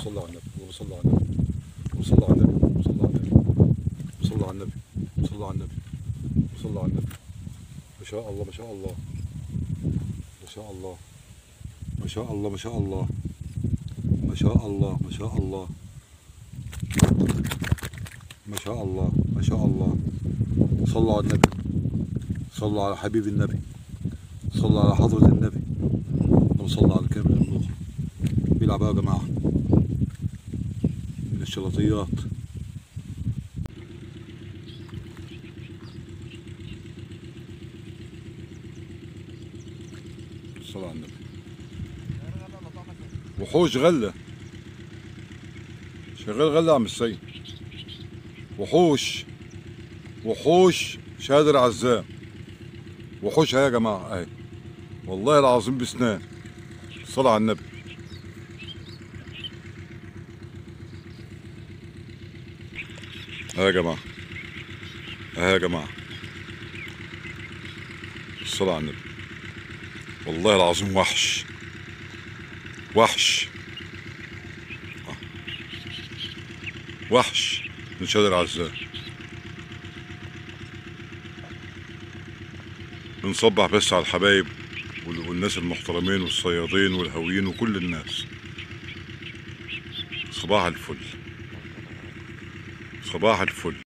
صل على النبي، اللهم صل على النبي، اللهم صل على النبي، اللهم صل على النبي، اللهم صل على النبي، اللهم صل على النبي، اللهم صل على النبي. ما شاء الله ما شاء الله ما شاء الله ما شاء الله ما شاء الله ما شاء الله ما شاء الله ما شاء الله ما شاء الله. صلوا على النبي، صلوا على حبيب النبي، صلوا على حضرة النبي، اللهم صل على الكامل النور. بيلعب يا جماعة من الشلاطيات. صلوا على النبي. وحوش غلة، شغال غلة عم السيد. وحوش، وحوش شادر عزام، وحوش اهي يا جماعة اهي، والله العظيم بسنان. صلوا على النبي. اهي يا جماعة، اهي يا جماعة، الصلاة على النبي. والله العظيم وحش، وحش، وحش من شادر عزام. بنصبح بس على الحبايب والناس المحترمين والصيادين والهاويين وكل الناس. صباح الفل، صباح الفل.